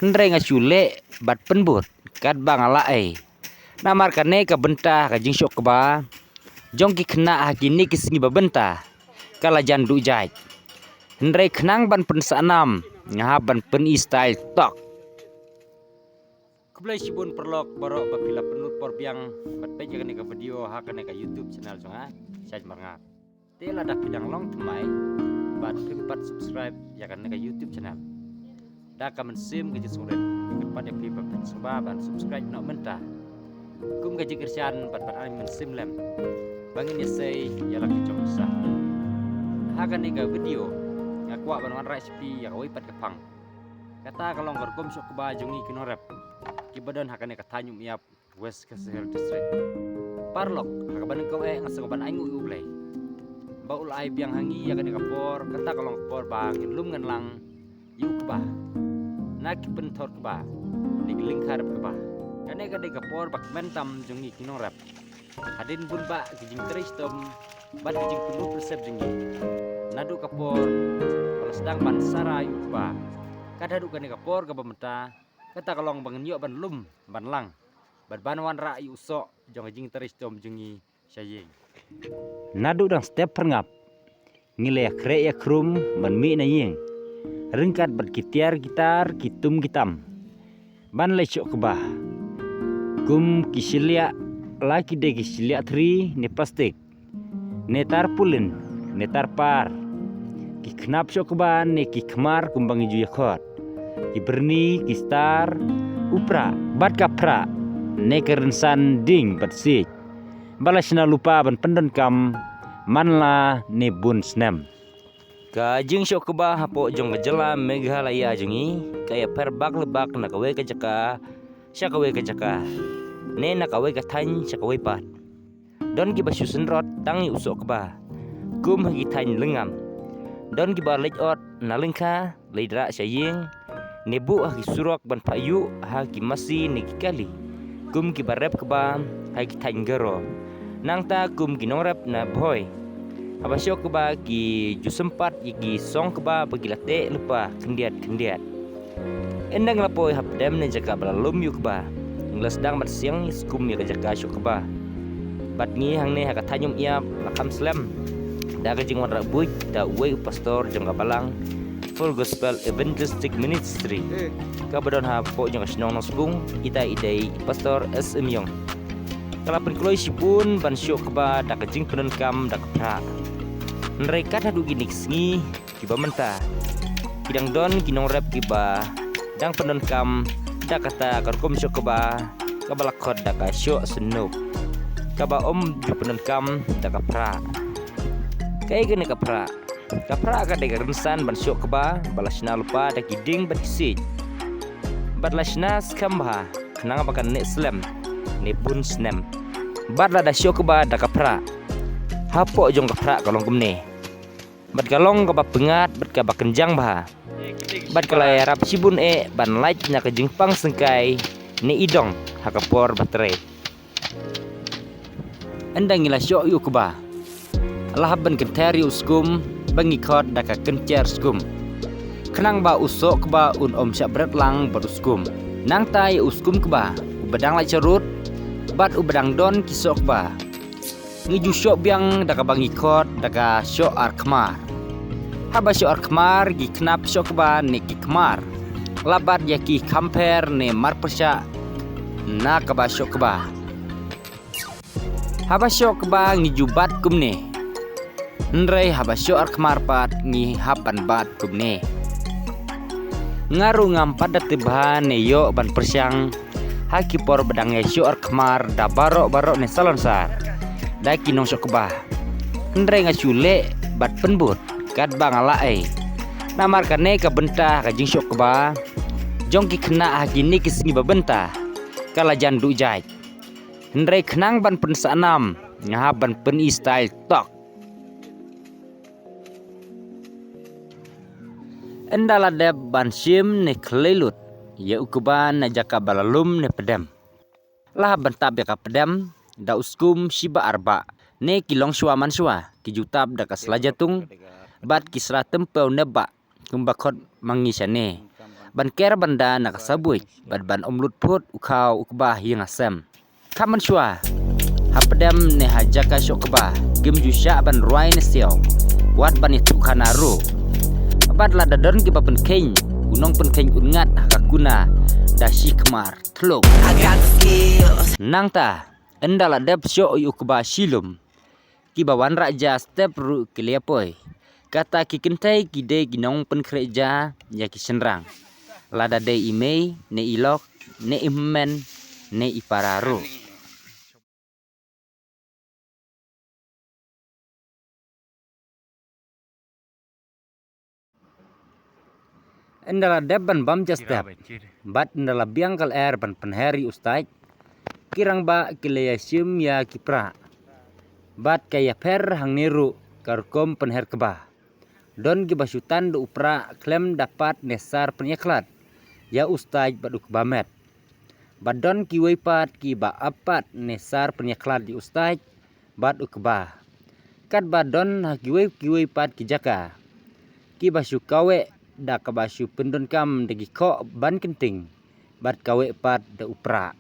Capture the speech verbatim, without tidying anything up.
Hynrei nga shu leh bad pynbud katba nga lah ei. Namar kane ka bynta ka jingshoh kba jong ki khynnah ha kine ki sngi ba bynta ka la jan duh jait. Hynrei khnang ban pynsah nam nga hap ban pyni style tok. Khublei shibun paralok baroh ba phi la pynlut por biang bad peit ïa kane ka video ha kane ka YouTube channel jong nga, Shait Marngar. Te lada phi dang long thymmai bad phim pat subscribe ïa kane ka YouTube channel, da ka mynsiem ka jingsngewrit, nga kyrpad ïa phi ba phin sngewbha ban subscribe noh mynta kum ka jingkyrshan bad ban ai mynsiem lem ba ngin ïasei ïa la ki jong sa. Ha kane ka video nga kwah ban wanrah sha phi ïa kawei pat ka phang. Kata ka long ka rukom shoh kba jong ngi ki nongrep kiba don ha kane ka thaiñ Umïap, West Khasi Hills District. Paralok, ha kaba nyngkong eh nga sngewbha ban ainguh ïa U Blei ba u la ai biang ha ngi ïa kane ka por, kata ka long ka por ba ngin lum ngan lang ïa u kba na ki pynthor kba ne ki lyngkha rep kba. Kane ka dei ka por ba kmen tam jong ngi ki nongrep. Hadien bun bah ki jingtrei shitom bad ki jingpynlut pynsep jong ngi, naduh ka por ba la sdang ban sara ïa u kba, kat haduh kane ka por kaba mynta, kata ka long ba ngin ïoh ban lum ban lang bad ban wanrah ïa u soh jong ka jingtrei shitom jong ngi sha ïing. Naduh dang step phyrngap ngi la ïakhreh ïakhrum ban mih na ïing ryngkat bad ki tiar ki tar ki tum ki tam ban leit shoh kba. Kum ki shiliah, la ki dei ki shiliah thri ne plastik, ne tarpaulin, ne tarpar, ki khnap shoh kba ne ki khmar kumba ngi ju ïakhot, ki byrni, ki star, u prah bad ka phrah ne ka rynsan dieng bad siej ba la shna lypa ban pyndonkam man la ne bun snem. Ka jingshoh kba hapoh jong ka jylla Meghalaya jong ngi ka ïapher bak le bak na kawei ka jaka sha kawei ka jaka, ne na kawei ka thaiñ sha kawei pat. Don kiba shu synrot tang ïa u soh kba kum ha ki thaiñ lyngngam. Don kiba leit ot na lyngkha, leit rah sha ïing, ne buh ha ki surok ban phah ïuh ha ki masi ne ki kali kum kiba rep kba ha ki thaiñ Garo. Nangta kum ki nongrep na Bhoi, haba shoh kba ki ju sympat ïa ki song kba ba ki la teh lypa khyndiat khyndiat. Ynda ngi la poi hapdem ne jaka ba la lum ïa u kba, ngi la sdang ban siang ïa skum ïa ka jaka shoh kba. Bad ngi hangne ha ka thaiñ Umïap la kham slem da ka jingwanrah buit da uwei u pastor jong ka balang Full Gospel Evangelistic Ministry kaba don hapoh jong ka shnong Nongspung, ita i dei i Pastor S M Ïong. Ka la pynkloi shibun ban shoh kba da ka jingpyndonkam da ka phrah. Hynrei kat haduh kine ki sngi kiba mynta, ki dang don ki nongrep kiba dang pyndonkam da kata ka rukom shoh kba kaba la khot da ka shoh snook, kaba ym ju pyndonkam da ka phrah. Kaei kane ka phrah? Ka phrah ka dei ka rynsan ban shoh kba ba la shna lypa da ki dieng bad ki siej bad la shna skhem bha khnang ba kan neh slem ne bun snem. Bad lada shoh kba da ka phrah, hapoh jong ka phrah ka long kumne. Bad ka long kaba pyngngad bad kaba kynjang bha. Bad ka la ïarap shibun eh ban lait na ka jingpang syngkai ne i dong ha ka por ba trei. Ynda ngi la shoh ïa u kba, la hap ban kynther ïa u skum ba ngi khot da ka kyncher skum, khnang ba u soh kba un ym shah bret lang bad u skum. Nangta ïa u skum kba uba dang lait sharud bad uba dang don ki soh kba, ngi ju shoh biang da kaba ngi khot da ka shoh ar khmar. Haba shoh ar khmar, ki khnap shoh kba ne ki khmar, la bat ïa ki khampher ne marpyrshah na kaba shoh kba. Haba shoh kba ngi ju bat kumne. Hynrei haba shoh ar khmar pat ngi hap ban bat kumne. Nga ruh ngam pat da tip bha ne ïoh ban pyrshang ha ki por ba dang ïa shoh ar khmar da baroh baroh ne salonsar da ki nongshoh kba. Hynrei nga shu leh bad pynbud katba nga lah ei. Namar kane ka bynta ka jingshoh kba jong ki khynnah ha kine ki sngi ba bynta ka la jan duh jait. Hynrei khnang ban pynsah nam nga hap ban pyni style tok. Ynda la dep ban shim ne khlei lut ïa u kba na jaka ba la lum ne pdem, la hap ban tap ïa ka pdem da u skum shiba ar bah ne ki longshuwa manshuwa, ki ju tap da ka sla jatung bad ki sla tympew ne bah kumba khot ma ngi shane. Ban ker ban da na ka sabuit bad ban ym lut phut u khaw u kba ïing ha sem. Kham mynshuwa, hapdem ne ha jaka shoh kba, kim ju shah ban rwai ne siaw, wat ban ïathuh khana ruh. Bad lada don kiba pynkheiñ, u nongpynkheiñ un ngat ha ka kuna da shi khmar thluk. Nangta, ynda la dep shoh ïa u kba shilum, kiba wanrah ja step ruh ki la ïa poi. Kata ki kynthei ki dei ki nongpynkhreh ja ïa ki shynrang, lada dei i mei ne i lok ne i hynmen ne i para ruh. Ynda la dep ban bam ja step bad ynda la biang ka lyer ban pynher ïa u stait, ki rangbah ki la ïa shim ïa ki prah. Bad ka ïapher hangne ruh ka rukom pynher kba. Don kiba shu tan da u prah khlem da pat ne sar pynïakhlad ïa u stait bad u kba met. Bad don kiwei pat kiba ap pat ne sar pynïakhlad ïa u stait bad u kba. Katba don ha kiwei kiwei pat ki jaka, kiba shu kaweh da kaba shu pyndonkam da ki khoh ban kynting bad kaweh pat da u prah.